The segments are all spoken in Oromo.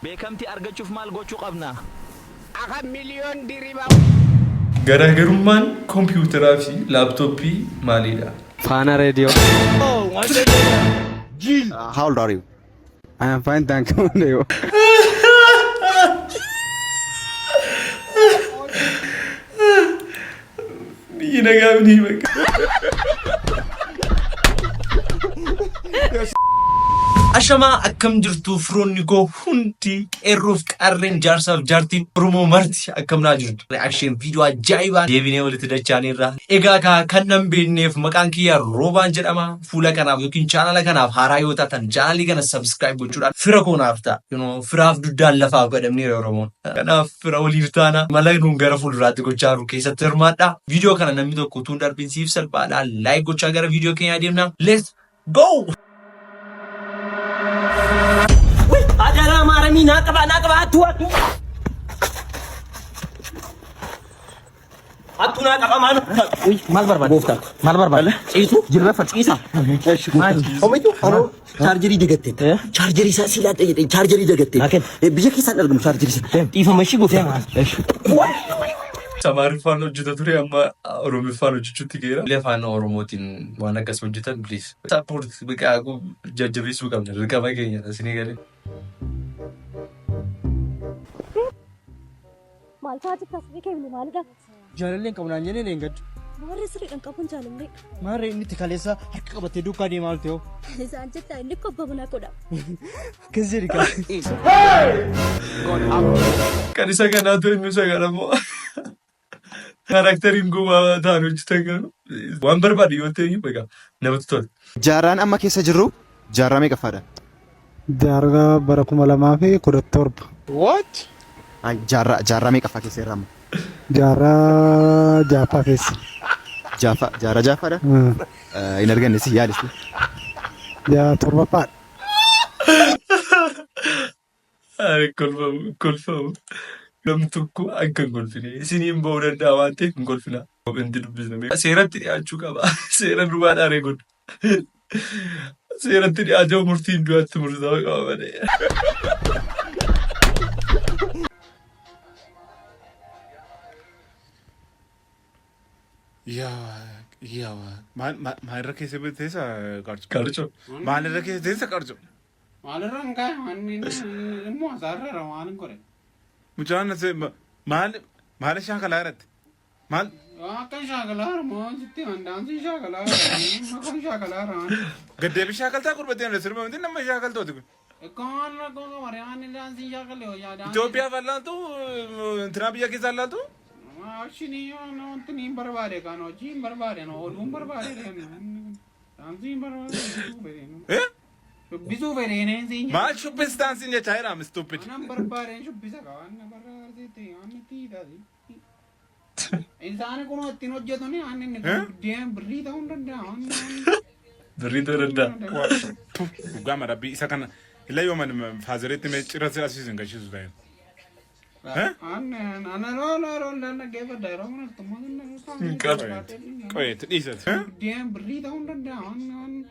Beekamtii argachuuf maal gochuu qabna? Aka miliyoon diriba. Garaagarummaan Kompiwuuteraa fi Laaptooppii maaliidha? Faana Radio. How old are you? I am fine, thank you. Biyyi nagaa miti bakka. Ashamaa akkam jirtu firoonni koo hundi qeerroof qarreen jaarsaaf jaartiin Oromoo marti akkam naa jirtu. Reaction viidiyoo ajaa'ibaa deebinee walitti dachaaneerra. Egaa kaa kan nan beekneef maqaan kiyya Roobaan jedhama. Fuula kanaaf yookiin chaanala kanaaf haaraa yoo taatan chaanalii kana subscribe gochuudhaan fira koo naaf ta'a. You know, firaaf duddaan lafaaf godhamneera Oromoon. Kanaaf fira waliif taana mala nuun gara fuulduraatti gochaa jiru keessatti hirmaadha. Viidiyoo kana namni tokko utuu hin darbin siif salphaadha. Like gochaa gara viidiyoo keenyaa deemna. Let's go! Adaraa maaramii naa qabaa naa qabaa hattuu hattuu. Hattuu naa qabaa maal? Uy maal barbaada? Gooftaa maal barbaada? Ciisu jilbeeffadhu ciisa. Maali? Homitu anoo chaarjerii dagatte. Chaarjerii isaa sii laadha jedhee chaarjerii dagatte. Biyya keessaan argamu chaarjerii isaa. Dhiifama ishii gooftaa. Amaariffaan hojjeta ture amma Oromiffaan hojjechuutti geera. Afaan Oromootiin waan akkas hojjetan please. Support biqaa jajjabeessuu qabna dirqama keenya isinii galee. Maal fa'aa jirta sirrii keemni maalidha? Jaalallee hin qabu naan jennee hin gaddu. Maarree sirriidhaan qabuun jaalallee. Maarree inni itti kaleessa harka qabatee duukaa deemaa olte hoo. Isaan jettaa inni kobba manaa godha. Akkas jedhi kaa. Kan isa kanaatu inni isa kana immoo kaarakteriin gowwaa ta'an hojjetan garuu waan barbaade yoo ta'e iyyuu egaa namatti tola. Jaarraan amma keessa jirru jaarraa meeqaffaadha? Jaarraa bara 2017. What? Ay, jaarraa jaarraa meeqaffaa keessa jirra amma? Jaarraa jaaffaa keessa. Jaaffaa jaarraa jaaffaadha? Hin arganne si yaalisti. Jaa torbaffaadha. Ani kolfamu kolfamu. Namni tokko akka hin kolfine isiniin ba'uu danda'a waan ta'eef hin kolfina. Kophenti dubbisna. Seeratti dhiyaachuu qaba. Seera duwwaa dhaaree kun. Seeratti dhiyaatee murtiin du'aatti murtaa'uu qaba malee. Yaa waaq yaa waaq maal maal maalirra keessa teessa qarcu Qarcu. maalirra keessa teessa qarcu Maalirra hin kaa'e wanni immoo asaarra waan hin godhe. Mucaan as maal maal shaakalaa irratti maal Akka shaakalaa harmoo sitti handaansii shaakalaa harmoo shaakalaa harmoo. gaddeebi shaakaltaa gurbatee na sirba miti nama shaakaltooti kun. Ekkoon rakkoo qabaree waan daansii shaakalee hojii daansii. Itoophiyaaf allaaltu intinaa biyya keessa allaaltu. Akshinii wanti ni hin barbaade kan hojii hin barbaade oduu hin barbaade daansii hin barbaade. Eh? Shubbisuu fedheeneen siin jedhe. Maal shubbistaan siin jechaa jira I'm stupid. Anan barbaadeen shubbisa qaba. Anna barra arsiitti anni itti hidhaati. Isaan kun ittiin hojjetuni anni inni Eh? guddeen birrii ta'uu hin danda'a. Anni Birrii ta'uu danda'a. Dhugaa ma rabbii isa kana ila yooman faazareetti mee cira si asiisin gashiisu ta'e. Eh? Anni ana rola rola dhaggeeffadha yeroo kana Hin qabu. Qoyeetti dhiisati. Eh? Guddeen birrii ta'uu hin danda'a. Anni anni.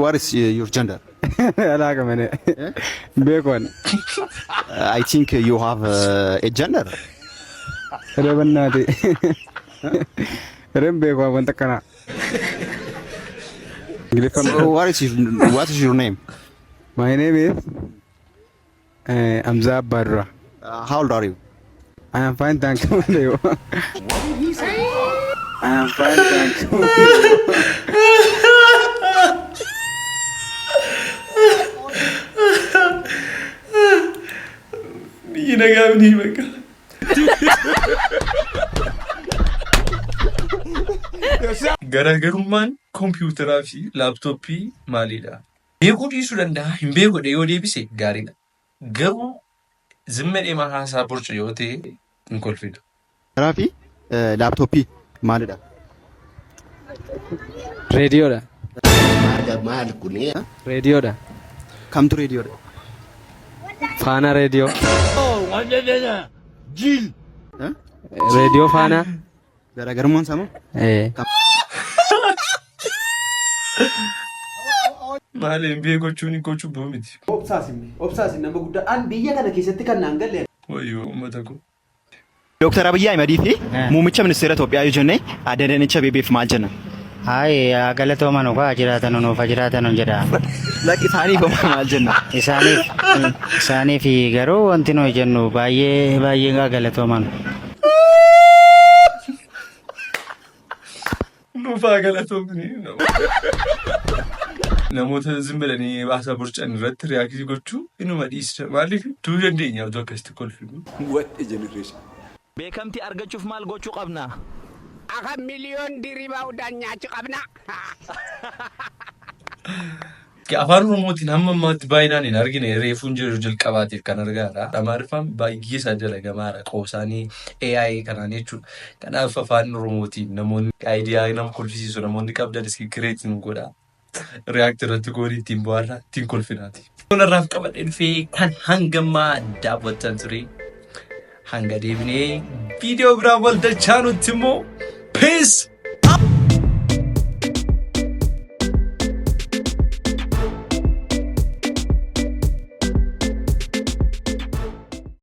What is your gender? Alaaqam ane. Beeku ani. I think you have a gender. Ree bannaati. Reen beeku wanta akkanaa. Ingiliffaan What is your name? My name is Amzaa Abbaadura. How old are you? I am fine, thank you. I am fine, thank you. Biyyi nagaa miti bakka. Garaagarummaan kompiwuuteraa fi laaptooppii maalidha? Beekuu dhiisuu danda'a, hin beeku jedhee yoo deebise gaariidha. Garuu zimma jedhee haasaa borca yoo ta'e hin kolfina. Karaa fi laaptooppii maalidha? Reediyoodha. Maal kuni? Reediyoodha. Kamtu reediyoodha? Faanaa reediyoo. Reediyoo faanaa. Garaagarummaan isaa moo? Ee. Maal MBA gochuun koo cubbuu miti. Obsaasin obsaasin nama guddaa an biyya kana keessatti kan naan galle. Wayyoo uummata koo. Dooktar Abiyyi Ahimadii fi muummicha ministeera Itoophiyaa yoo jenne Aadde Adaanech Abeebeef maal jenna? Hayi haa galatooman haa jiraatan nuuf haa jiraatan jedha. Lakki isaaniif hoo maal jenna? Isaaniif isaaniif garuu wanti nuyi jennu baay'ee baay'ee haa galatooman. Nuuf haa galatoomni. Namoota zim jedhanii baasaa borcan irratti react gochuu inuma dhiisna. Maaliif du'uu dandeenya utuu akkasitti kolfinu. What a generation. Beekamtii argachuuf maal gochuu qabna? Akka miliyoon diribaa udaan nyaachuu qabna. Afaan Oromootiin hamma ammaatti baay'inaan hin argine reefuun jiru jalqabaatiif kan argaadha. Amaariffaan baay'ee isaa dalagamaadha qoosaanii AI kanaan jechuudha. Kanaaf afaan Oromootiin namoonni idea nama kolfisiisu namoonni qabdan isin create nu godha. React irratti goonii ittiin bohaarraa ittiin kolfinaati. Kanarraaf qabadhee dhufee kan hangammaa daawwattan ture. Hanga deebinee viidiyoo biraan wal dachaanutti immoo peace.